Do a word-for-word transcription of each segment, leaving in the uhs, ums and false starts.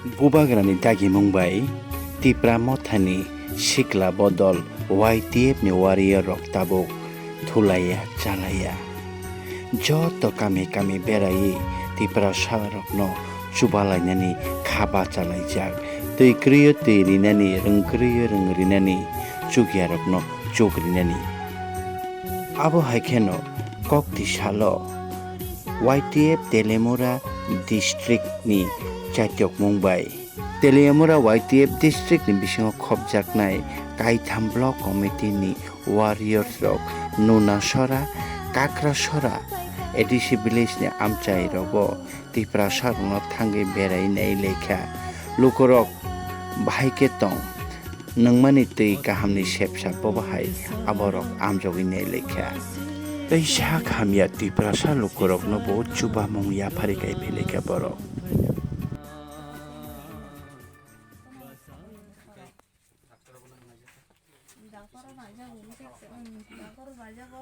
Bubagrani dagimung bai Tipra Mothani sikla bodol Y T F ni warrior rok tabuk thulaiya chalaiya. Joto kami kami beraiwi Tiprasa rokno chubalainani kha bachalaijak. Twi kwrwiyo twi rinani, rwng kwrwiyo rwng rinani, chukya rokno chuk rinani. Abo hai kheno kokti salo Y T F Telemura district ni chaityokmung bai Telemura Y T F district ni bisingo khopjaknai kaitham block committee ni warriors rok Nunasora, Kakrasora A D C village ni amchai rogo Tiprasa rokno thangwi berai nai lekha. Lukurok bahai khe tong. Nungmani twi kahamni sepsa bobo hai aborok amjogwi nai lekha. Tei sak hamya Tiprasa lukurokno bo chubamung yaphari kai phai lekha borok. Doctor naijago, doctor naijago,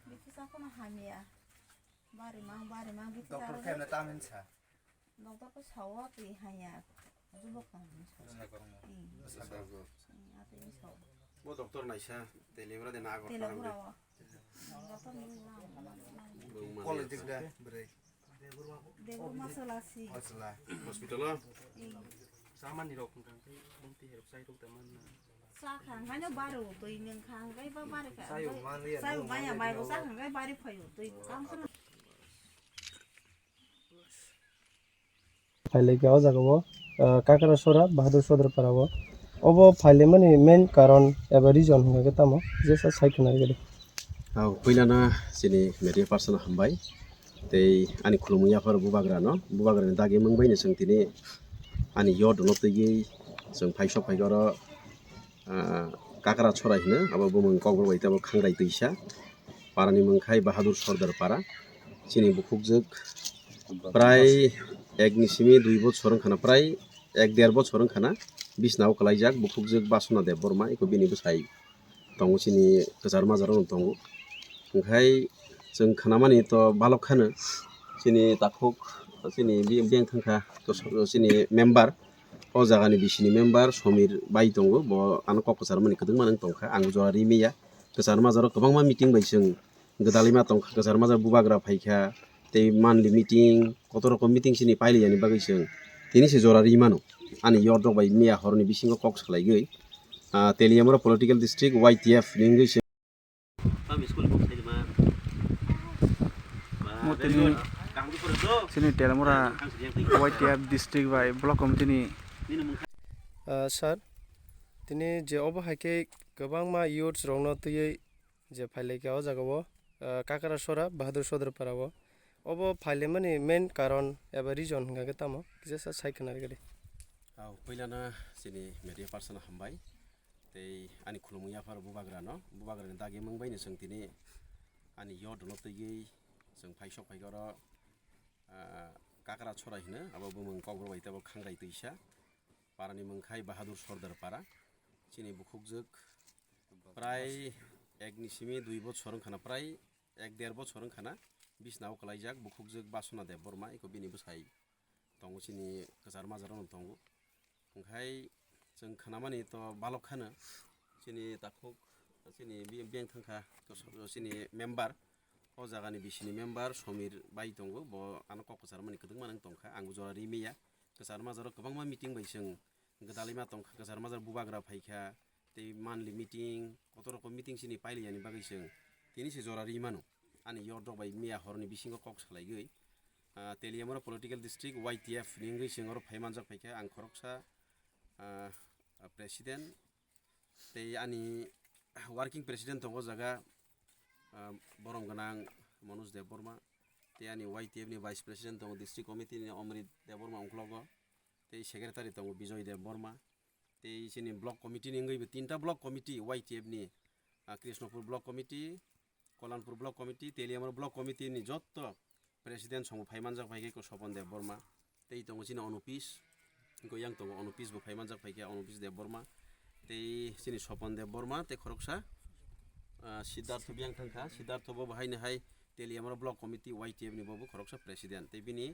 bisi sakono hamya. Bari mang, bari mang, bisi Doctor sakono. Khe na tamin sa. Doctor ko sawa twi haya. Jubok tang. Jubok tang. Hmm. Bwsa kormo. Hmm, atwi sao. Bo doctor naisa, Telemura de na agor. Telemura o. Doctor ni lang. College de bwrwi. Debor masala si. Masala. Hospital o? Hmm. Samani rok hwnkha khe bumti herok sai rok da man na. Sa khang haino baro twi nung khang gai ba bari ka. Sayo man ya. Sayo maya mai go sa khang gai bari phayo twi kam kro. Phailai kha o jaga o, ah, Kakrasora, Bahadur Sodor para o. Obo phailaimani main karon eba reason hwnkha khe tamo? Jesa sai khna rwgwdi. Au, puilano chini media person hambai. Tei ani khulumung yaphar bubagrano, bubagrani dagi mung baino chwng tini ani yot no twiwi chwng phaisok phaikhe oro, ah, Kakra Chora hino, abo bumung kokborok bai tei abo khangrai twisa. Parani mung khai Bahadur Sordar para. Chini bukhukjwk prai ek ni simi dui bochor wngkhana, prai ek der bochor wngkhana bisnao kwlaijak bukhukjwk Basuna Debbarma, eko bini bwsai tongo, chini kwchar majaro no tongo. Hwnkhe chwng khnamani to balok kheno chini takhuk, chini bi-, biyang thangkha, to chini member, o jagani bisini member Somir bai tongo, bo ano kok kwcharmani kwdwkma nang tongkha, ang jora ri manya. Kwchar majaro kwbangma meeting bai chwng gwdalima tongkha, kwchar majra bubagra phaikha, tei monthly meeting, kotor rokom meeting chini pailiyani bagwi chwng tini se jora ri mano. Ani yorok bai miya horni bisingo kok salaigwi, ah, Teliamura political district Y T F ni wngwi se. Mo tini chini Teliamura Y T F district bai block committee ni. Ah, sir, tini je obo hai khe kwbangma youths rokno twiwi je phailaikha o jaga o, ah, Kakrasora, Bahadur Sodor para o. Obo phailaimani main karon eba reason hwnkha khe tamo? Kisa sa sai khna rwgwdi. Ah, puilano chini media person hambai. Tei ani khulumung yaphar bubagrano, bubagrani dagi mung baino chwng tini ani yorok no twiwi chwng phaisok phaikhe oro, ah, Kakra Chora hino, abo bumung kokborok bai tei abo khangrai twisa. Parani mung khai Bahadur Sordar para. Chini bukhukjwk prai ek ni simi dui bochor wngkhana, prai ek der bochor wngkhana bisnao kwlaijak bukhukjwk Basuna Debbarma, eko bini bwsai tongo, chini kwchar majaro no tongo. Hwnkhe chwng khnamani to balok kheno chini takhuk, chini bi-, biyang thangkha, to so-, chini member, o jagani bisini member Somir bai tongo, bo ano kok kwcharmani kwdwkma nang tongkha, ang bo jora ri manya. Kwchar majaro kwbangma meeting bai chwng gwdalima tongkha, kwchar majra bubagra phaikha, tei monthly meeting, kotor rokom meeting chini pailiyani bagwi chwng tini se jora ri mano. Ani yorok bai miya horni bisingo kok salaigwi, ah, Teliamura political district Y T F ni wngwi chwng oro phai manjak phaikha, ang khoroksa, ah, president, tei ani working president tongo o jaga, ah, borom gwnang Manoj Debbarma, tei ani Y T F ni vice president tongo, district committee ni Omrit Debbarma ungklogo, tei secretary tongo Bijoy Debbarma, tei chini block committee ni wngwi bo tinta block committee Y T F ni, ah, Krishnapur block committee, Kolanpur block committee, Teliamura block committee ni jotto president songo phai manjak phaikhe ko Sopon Debbarma, tei tongo chini Onopis, ko yang tongo Onopis bo phai manjak phaikhe Onopis Debbarma, tei chini Sopon Debbarma, tei khoroksa, ah, Siddhartho biyang thangkha, Siddhartho bo bahai ni hai Teliamura block committee Y T F ni bo bo khoroksa president, tei bini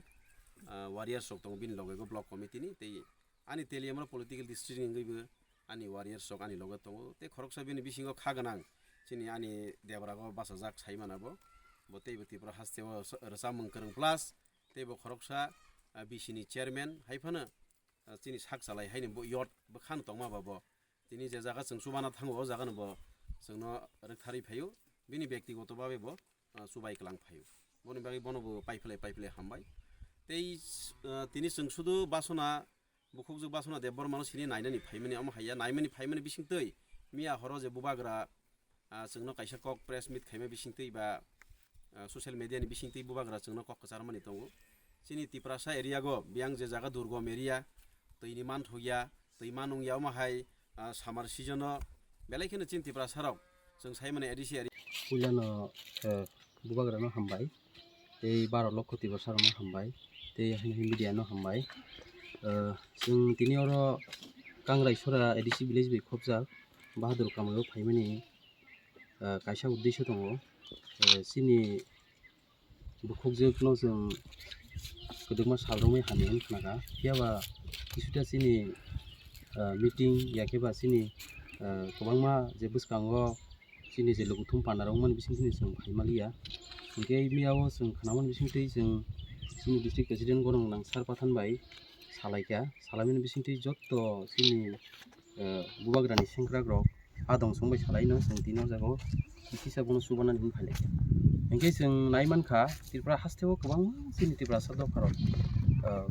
ah, warriors rok tongo bini loge go block committee ni, tei ani Teliamura political district ni wngwi bo ani warriors rok ani loge tongo, tei khoroksa bini bisingo kha gwnang chini ani Debra go bachajak sai mana bo, bo tei bo Tripura haste o so-, rwchapmung kwrwng plus tei bo khoroksa, ah, B C ni chairman hai phano, ah, chini sak chalai haini bo yot bwkhano tongma ba bo. Tini je jaga chwng chubana thango, o jaga no bo chwngno rwktharwi phaio, bini byaktigoto babe bo, ah, chubai kwlang phaio. Boni bagwi bono bo paiphlai paiphlai hambai. Tei, ah, tini chwng sudu Basona, bukhukjwk Basona Debbarmano sini nainani phaimani, omo haiya naimani phaimani bisingtwi miya horo je bubagra, ah, chwngno kaisa kok press meet khaima bisingtwi ba, ah, social media ni bisingtwi bubagra chwngno kok kwcharmani tongo. Chini Tiprasa area go biyang je jaga durgom area, twi ni manthokya, twi manungya omo hai, ah, summer season o belai kheno chini Tiprasa rok chwng saimani A D C area. Puilano, eh, bubagrano hambai, tei baro lokho Tiprasa rokno hambai, tei haino media no hambai. Eh, chwng tini oro Kangraisora A D C village bai khopjak Bahadur Kamai o phaimani, ah, kaisa uddesyo tongo. Ah, chini bukhukjwkno chwng kwdwkma salrwmwi hamya wng khnakha. Phiyaba kisuta chini, ah, meeting ya khe ba chini, ah, kwbangma je bwskango chini je lukuthum panda rok wngmani bising sini chwng phai manliya. Hinkhe miyao chwng khnamani bisingtwi chwng chini district president Gorong Gwnang Sir Pathan bai salaikha. Salaimani bisingtwi jotto chini, eh, bubagrani sengkrakrok a dongsong bai salaino chwng tini o jaga o kisa bono chubanani wng phailai. Hinkhe chwng nai mankha Tripura hasteo kwbangma chini Tiprasa dopharok, eh,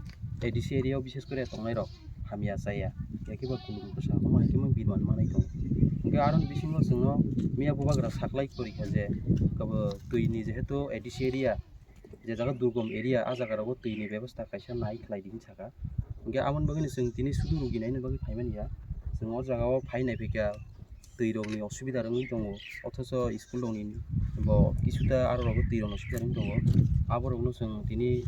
A D C area o bishes kore tongnairok hamya chaya, ya khe ba kulum kwsa omo hai khe bini manwi tongo. Hinkhe aroni bisingo chwngno miya bubagra saklai kwrwi kha je, abo twini jehetu A D C area je jaga durgom area, a jaga rogo twi ni bebosta kaisa nai khlai di hinwi sakha. Hinkhe aboni bagwi no chwng tini sudu rugi naina bagwi phaimani ya. Chwng o jaga o phai nai phaikha twi rok ni osubida wngwi tongo, othocho school rok ni bo kisuta aro rogo twi rok ni osubida wngwi tongo. Abo rok no chwng tini,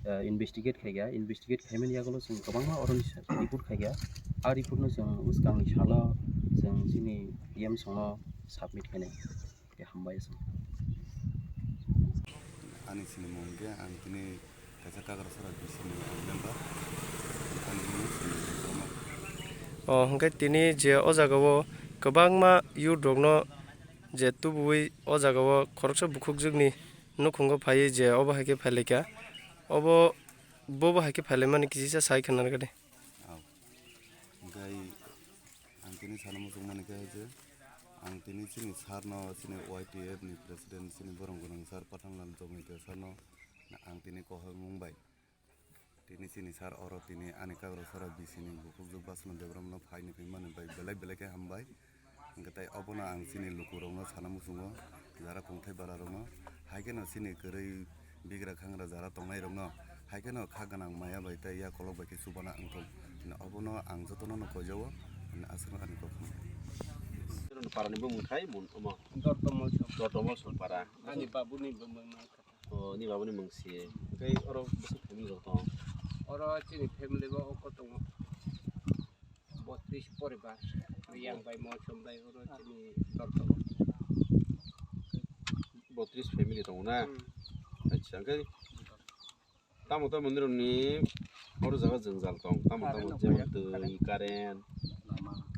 eh, investigate khaikha, investigate khaimani yagulo chwng kwbangma oroni report khaikha. A report no chwng bwskang ni salo chwng chini E M song no submit khainai. Khe hambai aswk. Ani sinimung khe ang tini kaisa Kakrasora B C ni member. Ani mung Sundar Debbarma. O, hwnkhe tini je o jaga o kwbangma youth rokno je tubuwi o jaga o khoroksa bukhukjwkni nukhungo phaiwi je obo hai khe phailaikha, obo bobo hai khe phailaimani kisisa sai khna rwgadi. Au. Hwnkhe ang tini sana muchungmani khe je, ang tini chini sir no, chini Y T F ni president, chini borong gwnang sir Pathanlal Jamatia sir no ang tini kohormung bai tini chini sir oro tini ani Kakrasora B C ni bukhukjwk Basuna Debbarma no phaini phimani bai belai belai khe hambai. Hwnkhe tai obono ang chini lukurokno sana muchungo, jara kongthai bararokno, hai kheno chini kwrwi bigra khangra jara tongnairokno, hai kheno kha gwnang maya bai tei yakolok bai khe chubana wngthung. Hwnwi obono ang jotono no koijago, hwnwi aswkno ani kok hwnwi. Parani bumung khai mun omo? Dortomol Songpara. Dortomol Songpara. Ani babuni bumung no. O, ni babuni mung si. Tei oro bwswk family rok tong? Oro chini family bo oko tongo. Botris poribar. Yang bai mo som bai oro chini dorto. Botris family tongo na? Hmm. Acha, hwnkhe tamo tamo nirokni oro jaga jwngjal tong? Tamo tamo jemon twi, current,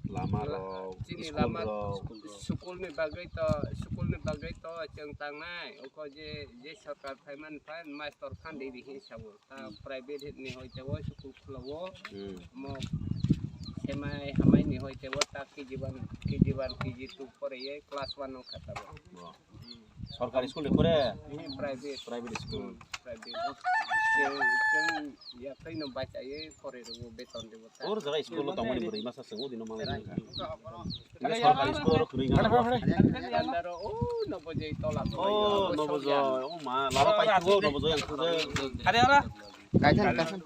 lama rok, chini school lama rok. School ni bagwi to, school ni bagwi to chwng tangnai. Oko je, je sorkar phaimani phan, mastor phan di di hin sabo. Ta private ni hoi tebo school khulao. Hmm. Mo semai hamai ni hoi tebo ta K G one, K G one, K G two pore ye class one no khatabo. Bo. Hmm. Sorkari school ni pore? Hmm, private. Private school. Hmm, private. Chwng, chwng ya tei no bachai ye pore rwo beton de bota. Or jaga school lo tongmani bwrwi masa chwng udi no mangai. Sorkari school oro kwrwi na. Andaro, oh, no bojoi tola. Oh, no bojoi. Oh ma, lama pai ko no bojoi ang ko. Are ara. Kaithan, kaithan.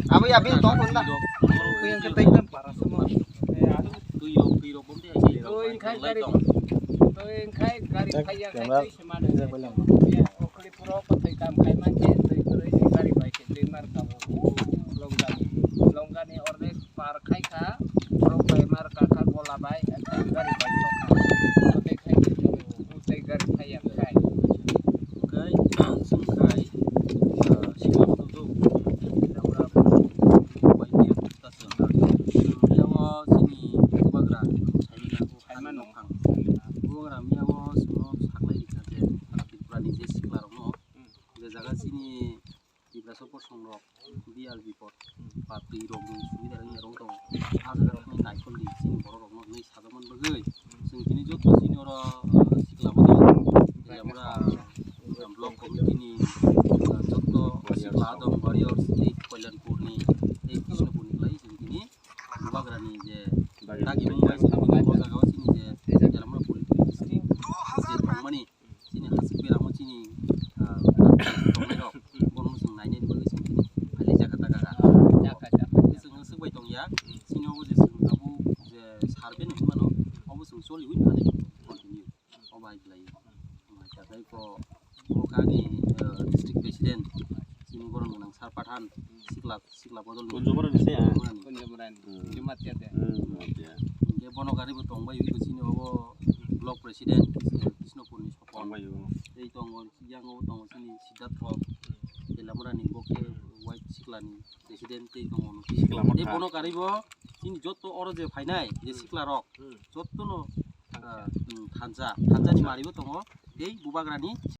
Abi, abi, tong hon da. Tui ang katai tam para sama. Tui rok, tui rok bonte ai. Tui khai gari. Tui khai gari phaiya khai tui semana. Okli puro patai tam khai manje tui puro gari bai ke tui mar kabo. Longgani, longgani orne par khai kha. Borok bai mar kha kha gola bai gari bai sok kha. Patai khai ke tui gari phaiya khai. Kai, sengkai, ah, sima kudu, Ba twi rok ni subida rwya rok tongo. Ah jaga thangwi naikoldi chini borok rokno hwnwi sajakmani bagwi chwng tini joto chini oro, ah, sikla mani Telamura, ah, block committee ni, ah, joto sikla adong warriors tei Kalyanpur ni tei Krishnapur ni khlai chwng tini Bubagra ni je dagimung bai chwng tini o jaga o chini je Telamura political district je tongmani chini hasik beramo chini, ah, tongnairok bono chwng nainani bagwi chwng tini phailaijakha taka. Chwng swk bai tongya, chini obo je chwng abo je survey ni hwnmano, obo chwng choliwi thani continue. O bai khlai. Tei ko, o kani, ah, district president, chini borom gwnang Sar Pathan, sikla, sikla bodol ni. Kunjumura ni se, ah. Kunjumura ni. Kunjumura ni. Hmm. Jumat ya de. Hmm, Jumat ya. Hingke bono gari bo tongbai wi chini obo block president, Krishnapur ni Sopon. Tongbai o. Tei tongo, yang o tongo chini Siddhartho, Telamura ni bo khe white sikla ni president tei tongo. Sikla tei motha. Bono gari bo chini joto oro je phainai, je sikla rok, joto no, ah, hmm, thansa, thansa ni mari bo tongo, tei Bubagra ni